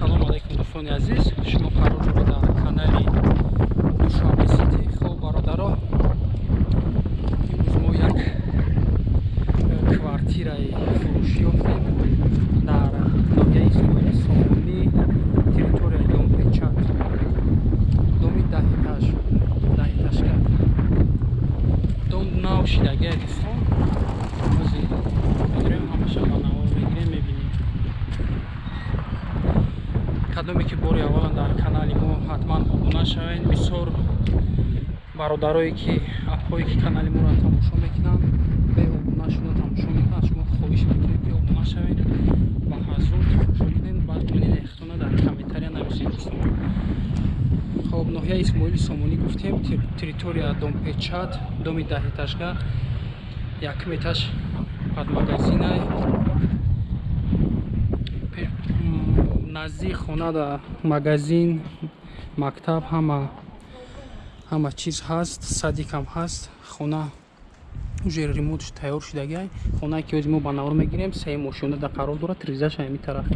Ассалому алайкум дӯстони азиз, шумо қарор доред дар канали Душанбе Сити. Хоб бародаро, имрӯз мо як квартираи фурӯшӣ ёфтем дар ноҳияи Исмоили Сомонӣ, территорияи Домпечат, доми даҳэтаж, даҳэтажка. Дом нав шидагия дӯстон, ҳозир медорем ҳамаша ба навор мегирем, мебинем. Кадоме ки бори аввалан дар канали мо, ҳатман обуна шавед. Бисёр бародарое ки апҳое ки канали моро тамошо мекунанд, беобуна шуда тамошо мекунанд. Шумо хоҳиш мекунем ки обуна шавед ва ҳазур тамошо кунед, баъд мнение худтона дар комментария нависед дӯстон. Хоб, ноҳияи Исмоили Сомонӣ гуфтем, территория Домпечат, доми даҳэтажга, якум этаж под магазинай, наздик хона да магазин, мактаб, ҳама чиз ҳаст, садикам ҳаст. Хона уже ремонтш тайёр шудагиай. Хонае ки ҳозир мо ба навор мегирем, сеюм ошёна да қарор дорад, тризаш ҳамин тараф.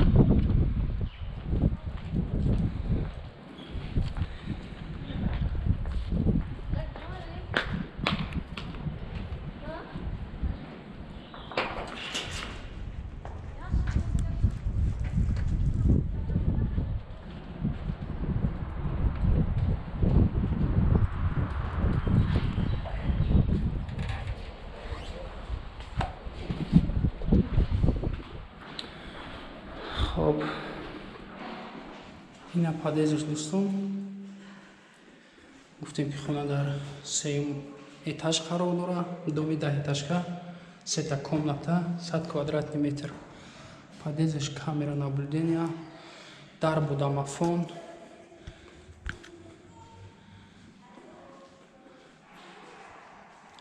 Хоб, ина подъездаш дӯстон. Гуфтем ки хона дар сеюм этаж қарор дорад, доми даҳэтажка, сета комната, 100 квадратный метр. Подъездаш камера наблюдения, дар бо домофон.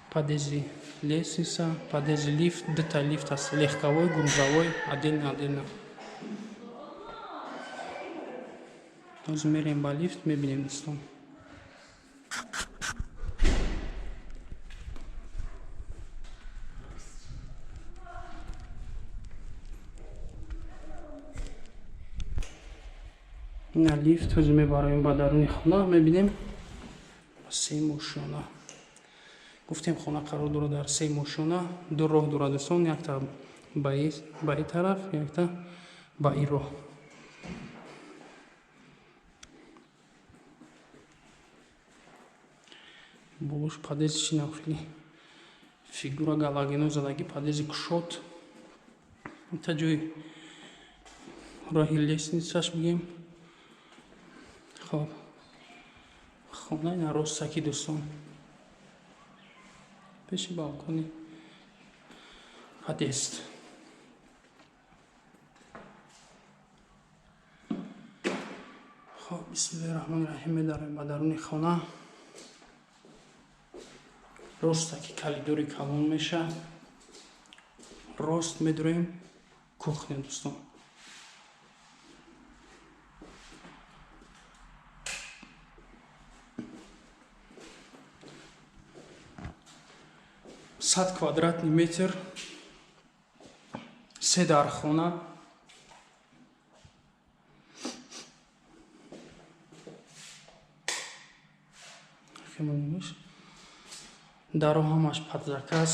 Подъезди лестница, подъезди лифт, дута лифт аст, легковой, грузовой, отдельно отдельно. Ҳозир мерем ба лифт, мебинем дӯстон. Ина лифт, ҳозир мебароем ба даруни хона, мебинем сеюм ошёна. Гуфтем хона қарор дорад дар сеюм ошёна, ду роҳ дорад дӯстон, якта ба ин тараф, якта ба ин роҳ. Болош подъезд чи нахли фигура галагино задаги, подъезди кушод, та ҷои роҳи лестницаш бигем. Хоб, хона ина ростаки дӯстон, пеши балкони подъезд. Хоб, бисмиллоҳи раҳмони раҳим, медароем ба даруни хона. Ростаки коридори калон меша, рост медроем кухня дӯстон. 100 квадратный метр, се дархона. Даро ҳамаш под заказ.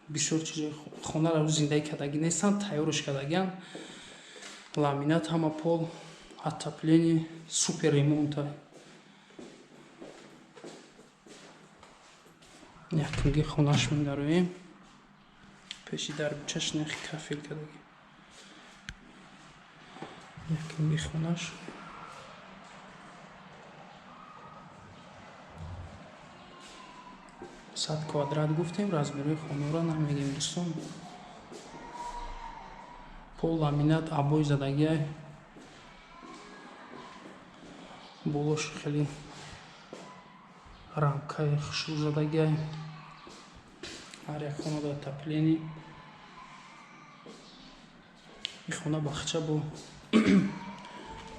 Бисёр чизои хонаро зиндаӣ кардагӣ нестанд, тайёрш кардагианд. Ламинат ҳама пол, отопление, супер ремонта. Якумги хонаш медароем. Пеши дарбучаш нехи кафел кардагӣ. Якумги хонаш. 100 квадрат гуфтем, размерои хонаро намегем дӯстон. Пол ламинат, обои задагиай. Болош хеле рамкаи хушрӯ задагиай. Ҳар як хона дар отопление. Ин хона бахча бо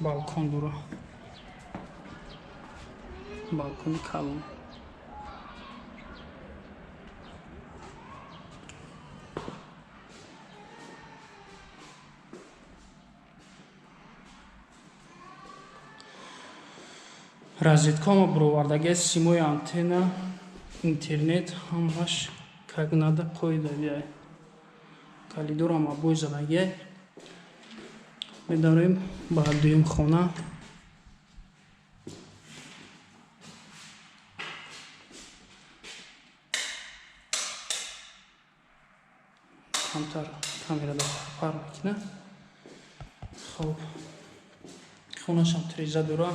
балкон дорад, балкони калон. Розеткаама буровардагия, симои антенна, интернет ҳамаш как надо қоидагиай. Коридорам обой задагиай. Медарем ба дуюм хона. Камтар камерада фарқ мекунад. Хоб, хонашам треза дора,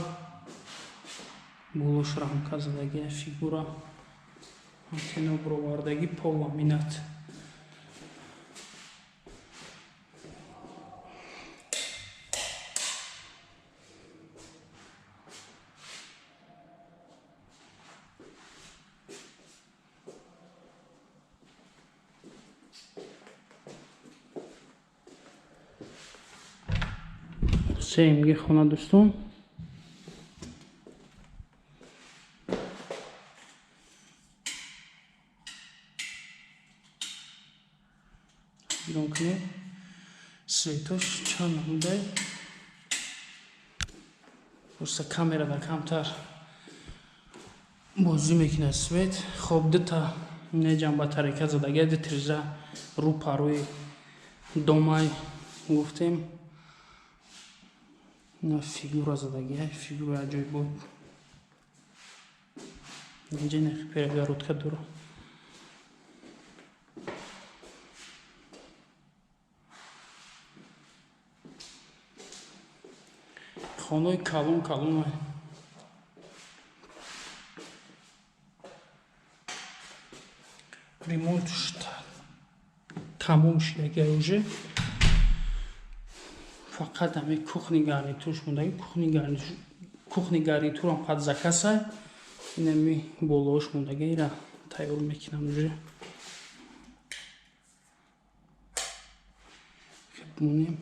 болош рамка задагия, фигура, антенна буровардагӣ, пол ламинат. Сеюмги хона, дӯстон. Гирон кунед, светош чанд намудай. Просто камерада камтар бозӣ мекунад свет. Хоб, дута неҷам батарейка задагия, ду тиреза рӯ парӯи домай гуфтем. На фигура задагия, фигура аҷоибот. Инҷа нахи перегородка дора. Хонаи калон калон. Ремонтш тамом шудагия уже. Фақат ҳами кухни гарнитурш мондаги. Кухни гарнитурам под заказа. Инами болоош мондаги, ира тайёр мекунам уже. Монем.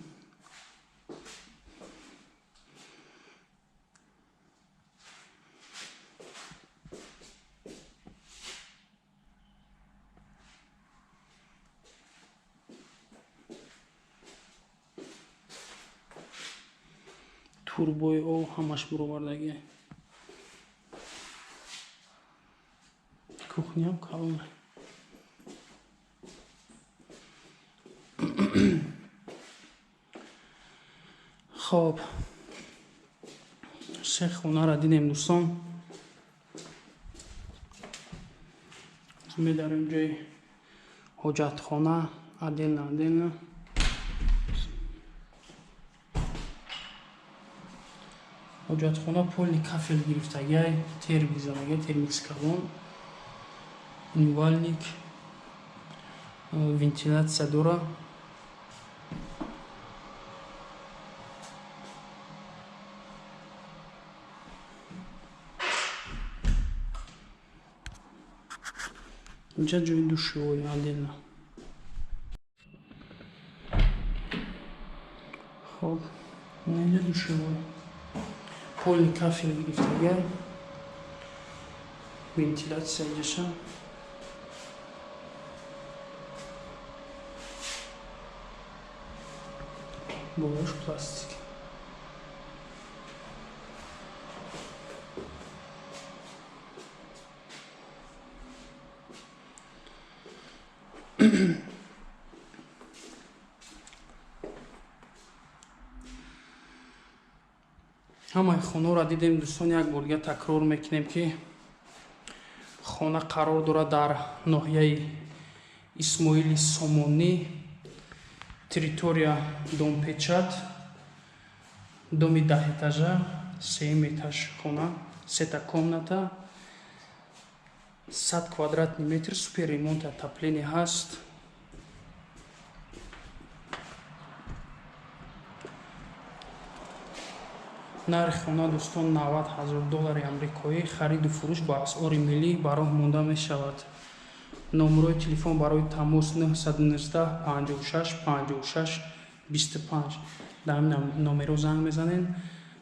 Турбои об ҳамаш буровардагия. Кухняам калона. Хоб, се хонаро дидем, дӯстон. Медарем ҷои ҳоҷатхона отдельно отдельно. Ҳоҷатхона полный кафел гирифтагиай, термик задагиай, термикс калон, умывальник, вентилятсия дора. Инҷа ҷои душевой отдельно. Хоб, инҷа душевой, полный кафел гирифтагиай, вентилятсия инҷаша. Болош пластик. Ҳамаи хонаро дидем, дӯстон. Як бор дига такрор мекунем, ки хона қарор дорад дар ноҳияи Исмоили Сомонӣ, территория Домпечат, доми 10 этажа, сеюм этаж хона, сета комната, 100 квадратный метр, супер ремонт, отопление ҳаст. Нархи хона, дӯстон, 90 000 доллари амрикоӣ. Хариду фурӯш ба асъори миллӣ ба роҳ монда мешавад. Номерои телефон барои тамос 919 56 56 25. Дар ҳамин номеро занг мезанед,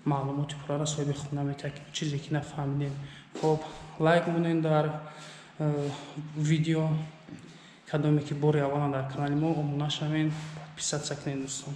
маълумоти пурраро соҳиби хона метиҳад, чизе ки нафаҳмидем. Хоб, лайк монед дар видео. Кадоме ки бори аввалан дар канали мо, обуна шавед, подписаться кунед, дӯстон.